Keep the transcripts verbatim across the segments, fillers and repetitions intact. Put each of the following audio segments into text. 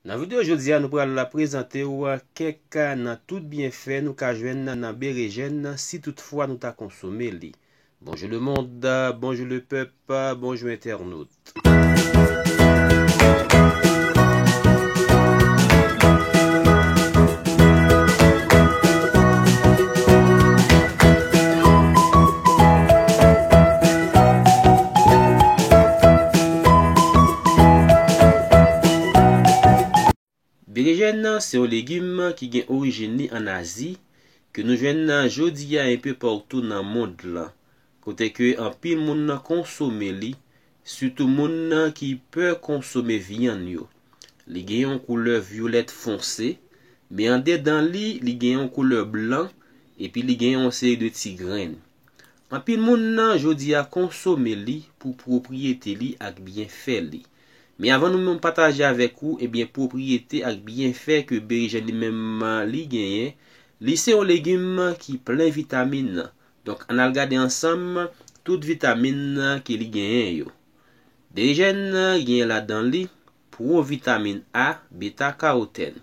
Nan videyo jodi a, nou pral prezante w kèk nan tout byenfè nou ka jwenn nan berejèn si toutfwa nou ta konsome li. Bonjou lemonn, bonjou lepèp, bonjou entènot. Berejèn nan se yon legim ki gen orijin li ann Azi, ke nou jwenn jodi a enpe patou nan mond lan, kote ke anpil moun konsome li, sitou moun ki pè konsome vyann yo. Li gen yon koulè vyolèt fonse, men andedan li, li gen yon koulè blan, epi li gen yon seri de ti grenn. Anpil moun nan jodi a konsome li pou pwopriyete li ak byenfè li. Men avan nou menm pataje avèk ou, ebyen, pwopriyete ak byenfè ke berejèn li menm li genyen, li se yon legim ki plen vitamin. Donk, ann al gade ansanm tout vitamin ke li genyen yo. Berejèn genyen ladan li pwovitamin A, beta karotèn,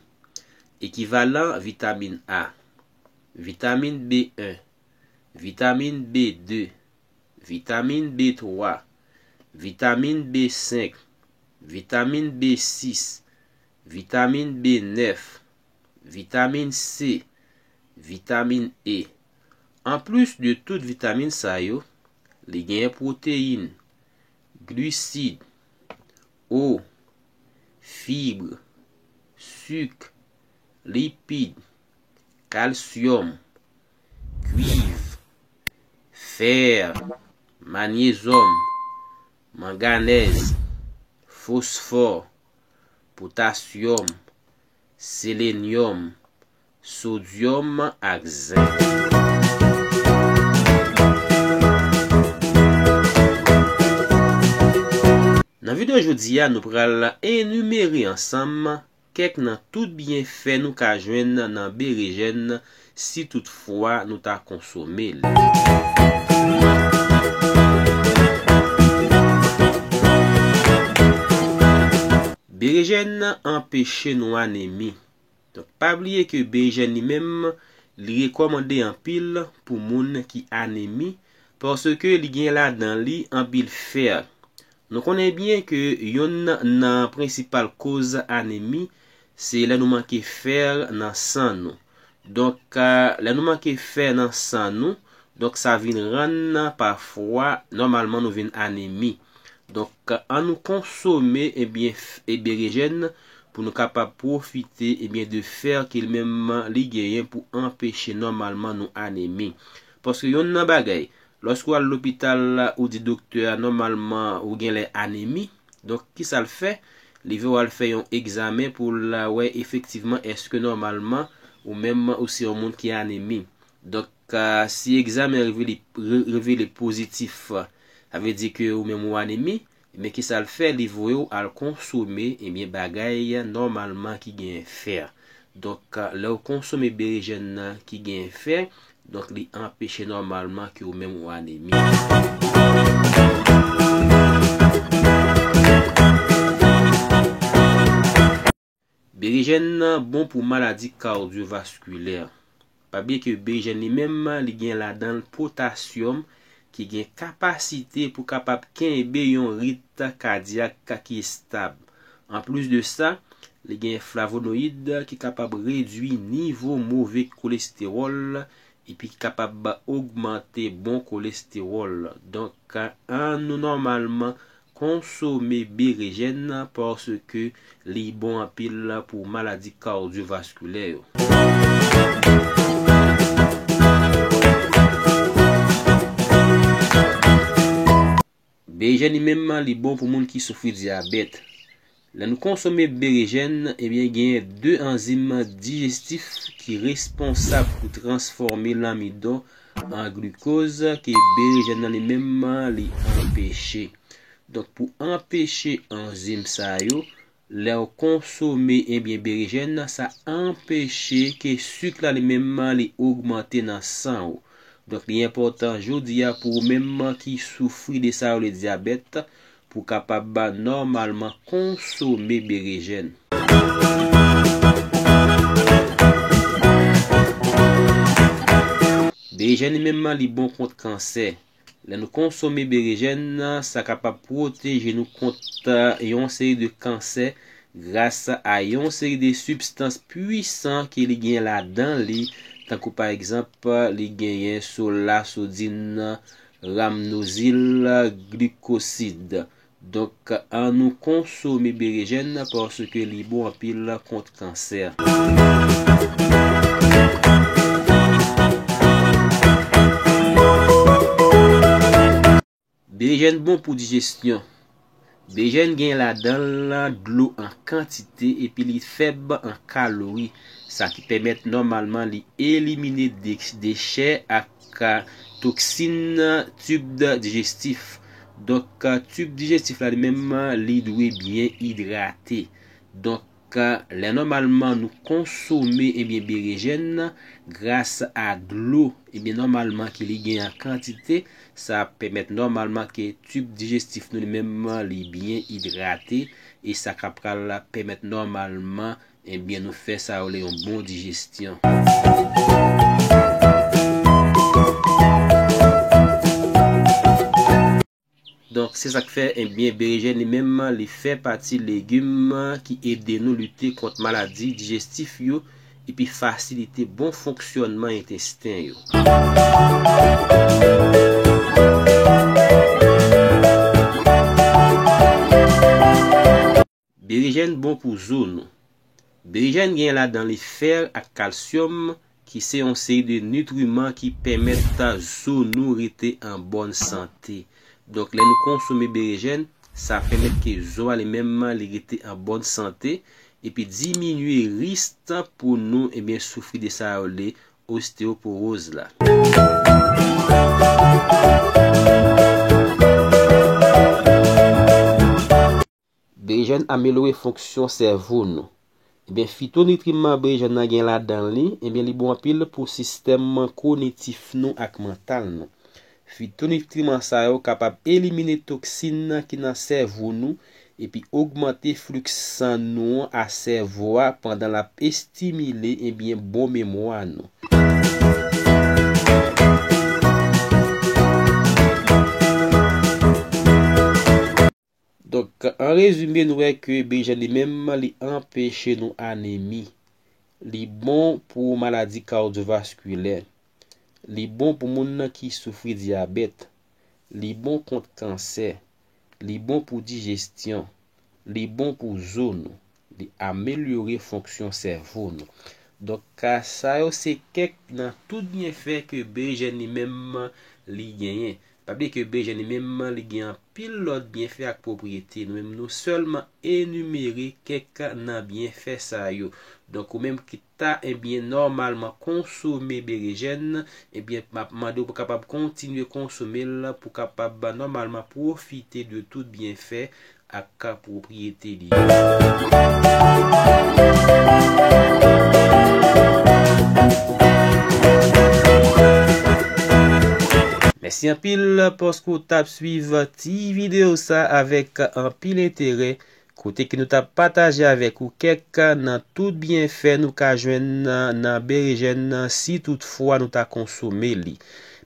ekivalan vitamin A, vitamin B en, vitamin B de, vitamin B twa, vitamin B senk, vitamin B sis, vitamin B nèf, vitamin C, vitamin E. Anplis de tout vitamin sa yo, li genyen pwoteyin, glisid, o, fib, sik, lipid, kalsyòm, kwiv, fè, manyezyòm, manganèz, fosfò, potasyòm, selenyòm, sodyòm ak zenk. Nan videyo jodi a, nou pral enimere ansanm kèk nan tout byenfè nou ka jwenn nan berejèn si toutfwa nou ta konsome li. Berejèn anpeche nou anemi. Donk, pa bliye ke berejèn li menm, li rekòmande anpil pou moun ki anemi, paske li gen ladan li anpil fè. Nou konnen byen ke yonn nan prensipal koz anemi, se lè nou manke fè nan san nou. Donk, a, lè nou manke fè nan san nou, donk sa vin rann pafwa, nòmalman nou vin anemi. Donk, ann nou konsome, ebyen, f-, e berejèn pou nou kapab pwofite, ebyen, de fè ke li menm li genyen pou anpeche nòmalman nou anemi. Paske yonn nan bagay, lòske w al lopital la, ou di doktè a nòmalman ou genlè anemi. Donk, kisa l fè? Li voye w al fè yon egzamen pou l wè efektivman èske nòmalman ou menm ou se yon moun ki anemi. Donk, a, si egzamen an revele, re-, revele pozitif, sa vle di ke ou menm ou anemi, men kisa l fè? Li voye w al konsome, ebyen, bagay nòmalman ki gen fè. Donk, a, lè w konsome berejèn nan ki gen fè, donk, li anpeche nòmalman ke ou menm ou anemi. Berejèn nan bon pou maladi kadyovaskilè. Pa bliye ke berejèn li menm, li gen ladan l potasyòm ki gen kapasite pou kapab kenbe yon rit kadyak ki estab. Anplis de sa, li gen flavonoyid ki kapab redui nivo move kolestewòl epi ki kapab ogmante bon kolestewòl. Donk, ann nou nòmalman konsome berejèn paske li bon anpil pou maladi kadyovaskilè yo. Berejèn li menm, li bon pou moun ki soufri dyabèt. Lè nou konsome berejèn, ebyen, genyen de anzim dijestif ki responsab pou transfòme lanmidon an glikoz ke berejèn nan li menm li anpeche. Donk, pou anpeche anzim sa yo, lè w konsome, ebyen, berejèn nan, sa anpeche ke sik la li menm li ogmante nan san w. Donk, li enpòtan jodi a pou ou menm ki soufri de sa yo rele dyabèt, pou w kapab nòmalman konsome berejèn. Berejèn li menm li bon kont kansè. Lè nou konsome berejèn, sa kapab pwoteje nou kont yon seri de kansè gras a yon seri de sibstans pwisan ke li gen ladan li, tankou pa egzanp, li genyen solasodin, ramnozil, glikosid. Donk, annou konsome berejèn paske li bon anpil kont kansè. Berejèn bon pou dijestyon. Berejèn gen ladan l dlo an kantite epi li fèb an kalori, sa ki pèmèt nòmalman li elimine de- dechè ak toksin tib dijestif. Donk, tib dijestif la li menm li dwe byen idrate. Donk, lè nòmalman nou konsome, ebyen, berejèn nan, gras a dlo, ebyen, nòmalman ke li gen an kantite, sa ap pèmèt nòmalman ke tib dijestif nou li menm li byen idrate, e sa ka pral pèmèt nòmalman, ebyen, nou fè sa yo le yon bon dijestyon. Donk, se sa k fè, ebyen, berejèn li menm, li fè pati legim ki ede nou lite kont maladi dijestif yo epi fasilite bon fonksyònman entesten yo. Berejèn bon pou zo nou. Berejèn gen ladan li fè ak kalsyòm, ki se yon seri de nitriman ki pèmèt zo nou rete an bòn sante. Donk, lè nou konsome berejèn, sa pèmèt ke zo a li menm li rete an bòn sante, epi diminye risk pou nou, ebyen, soufri de sa yo rele osteoporoz la. Berejèn amelyore fonksyon sèvo nou. Ebyen, fitonitriman berejèn nan gen ladan li, ebyen, li bon anpil pou sistèm kognitif nou ak mantal nou. Fitonitriman sa yo kapab elimine toksin ki nan sèvo nou, epi ogmante fliks san nou a sèvo a pandan l ap estimile, ebyen, bon memwa nou. Donk, an rezime, nou wè ke berejèn li menm, li anpeche nou anemi. Li bon pou maladi kadyovaskilè. Li bon pou moun nan ki soufri dyabèt. Li bon kont kansè. Li bon pou dijestyon. Li bon pou zo nou. Li amelyore fonksyon sèvo nou. Donk, sa yo se kèk nan tout byenfè ke berejèn li menm li genyen. Pa bliye ke berejèn li menm, li gen anpil lòt byenfè ak pwopriyete. Nou menm, nou sèlman enimere kèk nan byenfè sa yo. Donk, ou menm ki ta, ebyen, nòmalman konsome berejèn, ebyen, m ap mande w pou kapab kontinye konsome l, pou kapab nòmalman pwofite de tout byenfè ak pwopriyete li yo. Mèsi anpil paske w t ap swiv ti videyo sa avèk anpil enterè, kote ke nou t ap pataje avèk ou kèk nan tout byenfè nou ka jwenn nan, nan berejèn nan, si toutfwa nou ta konsome li.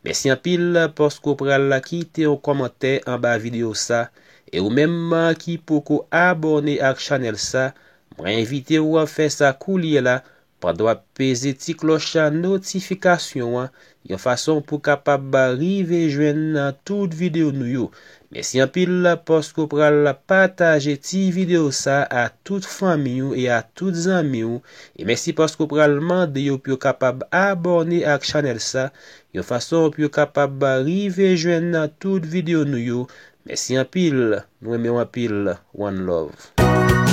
Mèsi anpil paske w pral kite yon kòmantè anba videyo sa. E ou menm ki poko abòne ak chanèl sa, mwen envite w fè sa koulye la, pandan w ap peze ti klòch notifikasyon an, yon fason pou kapab rive jwenn tout videyo nou yo. Mèsi anpil paske w pral pataje ti videyo sa a tout fanmi w e a tout zanmi w. E mèsi paske w pral mande yo pou yo kapab abòne ak chanèl sa, yon fason pou yo kapab rive jwenn tout videyo nou yo. Mèsi anpil, nou renmen w anpil, one love.